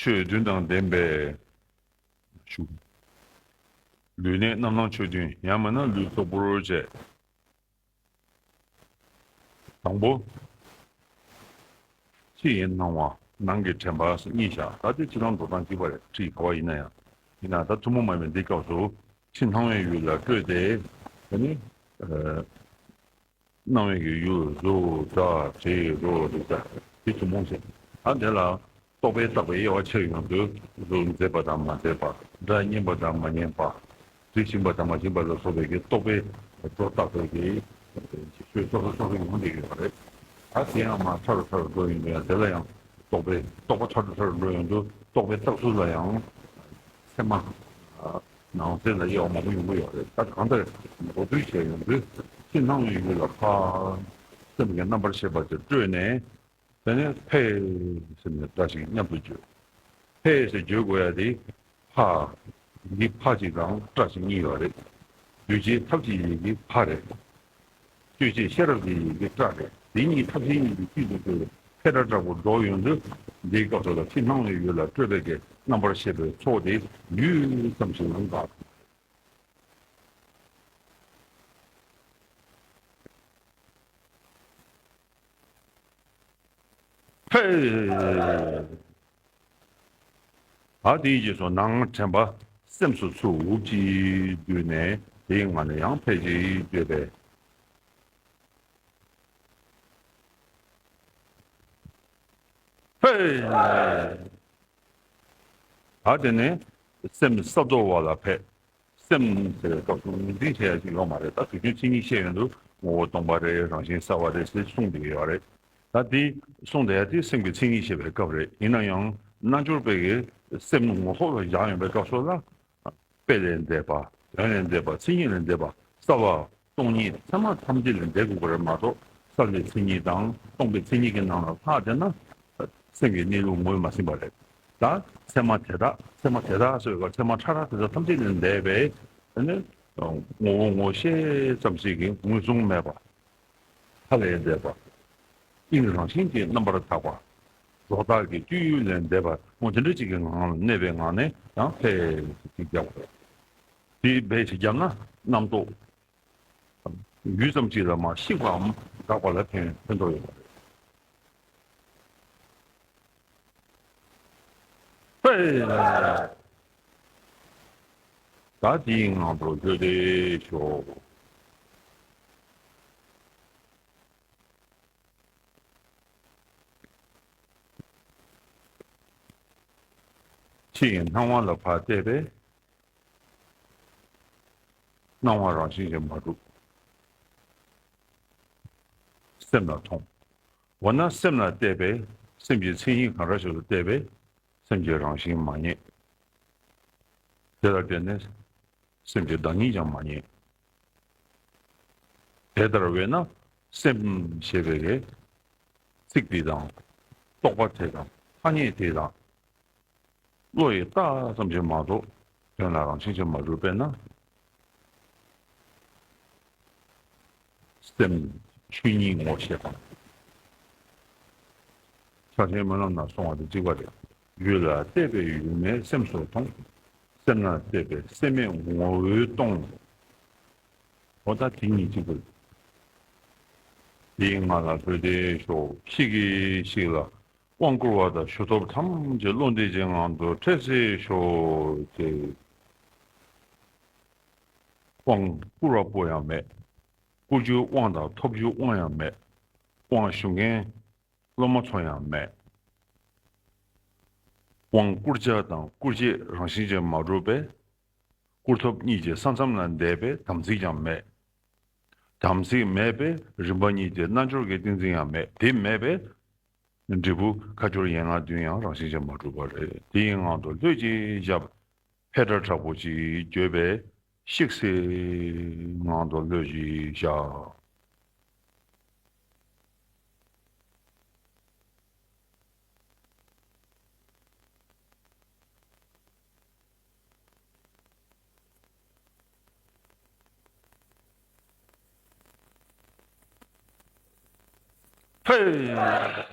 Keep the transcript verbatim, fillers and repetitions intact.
ཆོས་བདུན་དང་ལྡན་པའི་ཞུ། ལུས་གནད་རྣམ་སྣང་ཆོས་བདུན་ཡང་མིན་ན་ལུས་སོགས་པོར་བཅས། དང་པོ། ཕྱི་ཡི་སྣང་བ་ནང་གི་དྲན་པ་གཉིས་བཞག་ད་དེ་ཕྱི་ནང་འགྲོ་སྟངས་གཅིག་པ་རེད། ཁྲིད་ག་བ་ཡིན་ན་ཡང་། ཡིན་ན་ད་ཐུན་མོང་མ་ཡིན་པའི་འདི་སྐབས་སུ་ཕྱི་སྣང་བའི་ཡུལ་ལ་སྤྲོས་ཏེ། དེ་ནི་སྣང་བའི་ཡུལ་གཟུགས་སྒྲ་དྲི་རོ་རེག་བྱ་དེ་ཐུན་མོང་ཆེ། ད་དེ་ལ་རྟོག་པས་བཏགས་པའི་དབྱེ་བ་ཕྱེ་ཡོང་དུས་གཟུགས་མཛེས་པ་དང་མ་མཛེས་པ། སྒྲ་སྙན་པ་དང་མ་སྙན་པ། དྲི་ཞིམ་པ་དང་མ་ཞིམ་པ་ལ་སོགས་པའི་གི་རྟོག་པས་སྒྲོ་བཏགས་པའི་གི་ཆོས་སོ་སོ་སོ་སོ་ཡོང་བསྡད་ཡོད་རེད། ད་དེ་ཡང་མ་ཕྲ་རུ་ཕྲ་རུ་འགྲོ་ཡོང་དུས་ཡང་དེ་ལ་ཡང་རྟོག་པས་རྟོག་པ་ཕྲ་རུ་ཕྲ་རུ་འགྲོ་ཡོང་དུས་རྟོག་པས་བཏགས་ཚུལ་ལ་ཡང་ཚད་མ་ནང་གསེས་ལ་དབྱེ་བ་མང་པོ་ཡོང་གི་ཡོད་རེད། ད་གང་ལྟར་མདོར་བསྡུས་བྱས་ཡོང་དུས་ཕྱི་སྣང་བའི་ཡུལ་ལ་ཕར་སེམས་ཀྱི་རྣམ་པར་ཤེས་པ་དེ་སྤྲོས་ནས། དེ་ནས་ཕས་ཟེར་ནས་སྒྲ་ཞིག་མཉམ་དུ་བརྗོད། ཕས་ཟེར་བརྗོད་དགོས་ཡ་དེ་ཕ། འདི་ཕ་གཅིག་དང་སྒྲ་ཞིག་གཉིས་ཡོད་རེད། འདུས་བྱས་ཐབས་ཀྱི་ཡི་གེ་ཕ་རེད། དཔྱོད་བྱེད་ཤེས་རབ་ཀྱི་ཡི་གེ་སྒྲ་རེད། དེ་གཉིས་ཐབས་ཤེས་གཉིས་ཀྱི་དཀྱིལ་དུ་གྱུར་ཕས་སྒྲ་སྒྲ་པོ་འགྲོ་ཡོང་དུས་འདིའི་སྐབས་སུ་ལ་ཕྱི་སྣང་བའི་ཡུལ་ལ་སྤྲོས་པའི་གི་རྣམ་པར་ཤེས་པའི་ཚོགས་དེ་ཡུད་ཙམ་ཞིག་ལ་འགག་ཧེ། ད་དེའི་རྗེས་སུ་ནང་དྲན་པ་སེམས་སུ་ཚུར་འུབ་ཅིག་བསྡུས་ནས་དེའི་ངང་ནས་ཡང་ཕལ་ཅིག་བརྗོད་པས། ཧེ། ད་དེ་ནས་སེམས་ས་རྡོ་བ་ལ་ཕེབས། སེམས་ཟེར་བའི་སྐབས་སུ་ངོས་འཛིན་བྱེད་ཡ་ཞིག་ཡོད་མ་རེད། ད་དུས་རྒྱུན་མཚན་ཉིད་བཤད་ཡོང་དུས་ངོ་བོ་སྟོང་པ་རེད། རང་བཞིན་གསལ་བ་རེད་ཟེར་གསུངས་བསྡད་ཀྱི་ཡོད་རེད། ད་དེ་གསུངས་བསྡད་ཡ་དེ་སེམས་ཀྱི་མཚན་ཉིད་བཤད་པའི་སྐབས་རེད། ཡིན་ན་ཡང་རྣལ་འབྱོར་པའི་གི་སེམས་ངོ་ཐོག་ལ་བཞག་ཡོང་པའི་སྐབས་སུ་ལ། དཔེ་ལས་འདས་པ། དོན་ལས་འདས་པ། མཚན་ཉིད་ལས་འདས་པ། གསལ་བ། སྟོང་ཉིད་ཚད་མ་ཐམས་ཅད་ལས་འདས་དགོས་པ་རེད་མ་གཏོགས་གསལ་བའི་མཚན་ཉིད་དང་སྟོང་པའི་མཚན་ཉིད་ཀྱི་ནང་ལ་ལྷག་བསྡད་ན། སེམས་ཀྱི་གནས་ལུགས་ངོས་མ་ཟིན་པ་རེད། ད་ཚད་མ་དེ་དག་ཚད་མ་དེ་དག་ཟེར་བ་ཚད་མ་ཕྲ་རགས་དེ་དག་ཐམས་ཅད་ལས་འདས་པའི་ནི་ངོ་བོ་ངོ་ཤེས་ཙམ་ཞིག་གི་ངོས་བཟུང་མེད་པ། མཐའ་ལས་འདས་པ། དབྱིངས་རང་བཞིན་གྱིས་རྣམ་པར་དག་པ། རྫོགས་བདག་གི་སྤྱོད་ཡུལ་ལས་འདས་པ་སྔོ་དེ་འདྲ་ཅིག་གི་ངང་ལ་གནས་པའི་ངང་ནས་ཡང་ཕལ་ཅིག་བརྒྱབ་པ་རེད། དེ་ཕལ་ཅིག་བརྒྱབ་ན་རྣམ་རྟོག་ཡུད་ཙམ་ཅིག་ལ་མར་ཤིག་པའམ་འགག་པ་ལ་ཕན་ཕན་ཐོགས་ཡོད་པ་རེད། ཧེ། ད་དེའི་ངང་དུ་ལྷོད་དེ་ཤོག་ཕྱི་ཡི་སྣང་བ་ལ་ཕར་བལྟས་པས། སྣང་བ་རང་བཞིན་གྱིས་མ་གྲུབ། སེམས་ལ་མཐོང་། འོ་ན་སེམས་ལ་བལྟས་པས་སེམས་ཀྱི་མཚན་ཉིད་གང་འདྲ་ཞིག་ལ་བལྟས་པས་སེམས་ཀྱི་རང་བཞིན་མ་རྙེད། དེ་ལ་བརྟེན་ནས་སེམས་ཀྱི་བདག་ཉིད་ཀྱང་མ་རྙེད། དེ་ལྟར་བས་ན་སེམས་ཞེས་པའི་གི་ཚིག་འདི་དང་རྟོག་པ་དེ་དང་ཐ་སྙད་དེ་དང་བློ་ཡིས་བཏགས་ཙམ་ཞིག་མ་གཏོགས་དོན་ལ་རང་བཞིན་གྱིས་མ་གྲུབ་པས་ན། སེམས་ཆོས་ཉིད་ངོ་ཤེས་དང་། ཕྱག་ཆེན་སྨོན་ལམ་ན་གསུངས་པ་དང་གཅིག་པ་རེད། ཡུལ་ལ་བལྟས་པས་ཡུལ་མེད་སེམས་སུ་མཐོང་། སེམས་ལ་བལྟས་པས་སེམས་མེད་ངོ་བོས་སྟོང་། འོ་ད་དེ་གཉིས་གཅིག་པ་རེད། དེའི་ངང་ལ་ལྷོད་དེ་ཤོག་ཤིག་གིས་ཤིག་ལ་དབང་བསྐུར་བ་དང་ཞུ་སྟོབས་ཐམས་ཅད་བློ་འདས་ཀྱི་ངང་དུ་འཕྲད་ཅིག་ཤོག་ཅེས། དབང་བསྐུར་བ་པོ་ཡང་མེད། བསྐུར་རྒྱུའི་དབང་དང་ཐོབ་རྒྱུའི་དབང་ཡང་མེད། དབང་ཞུ་མཁན་སློབ་མ་ཚོ་ཡང་མེད། དབང་བསྐུར་བྱ་དང་བསྐུར་བྱེད་རང་བཞིན་གྱིས་མ་གྲུབ་པས། བསྐུར་ཐོབ་གཉིས་ཀྱི་ས་མཚམས་ལ་འདས་པས་དམ་ཚིག་ཀྱང་མེད། དམ་ཚིག་མེད་པས་རིམ་པ་གཉིས་ཀྱི་རྣལ་འབྱོར་གྱི་ཏིང་འཛིན་ཡང་མེད། དེ་མེད་པས། འབྲས་བུ་ཁ་སྦྱོར་ཡན་ལག་བདུན་ཡང་རང་བཞིན་གྱིས་མ་གྲུབ་པ་རེད། དེའི་ངང་དུ་ལྷོད་ཅིག་བཞག་ཕེ་ཏྲ་དྲག་པོ་ཅིག་བརྗོད་པས་ཤིག་སེ་ངང་དུ་ལྷོད་ཅིག་བཞག་ཧེ།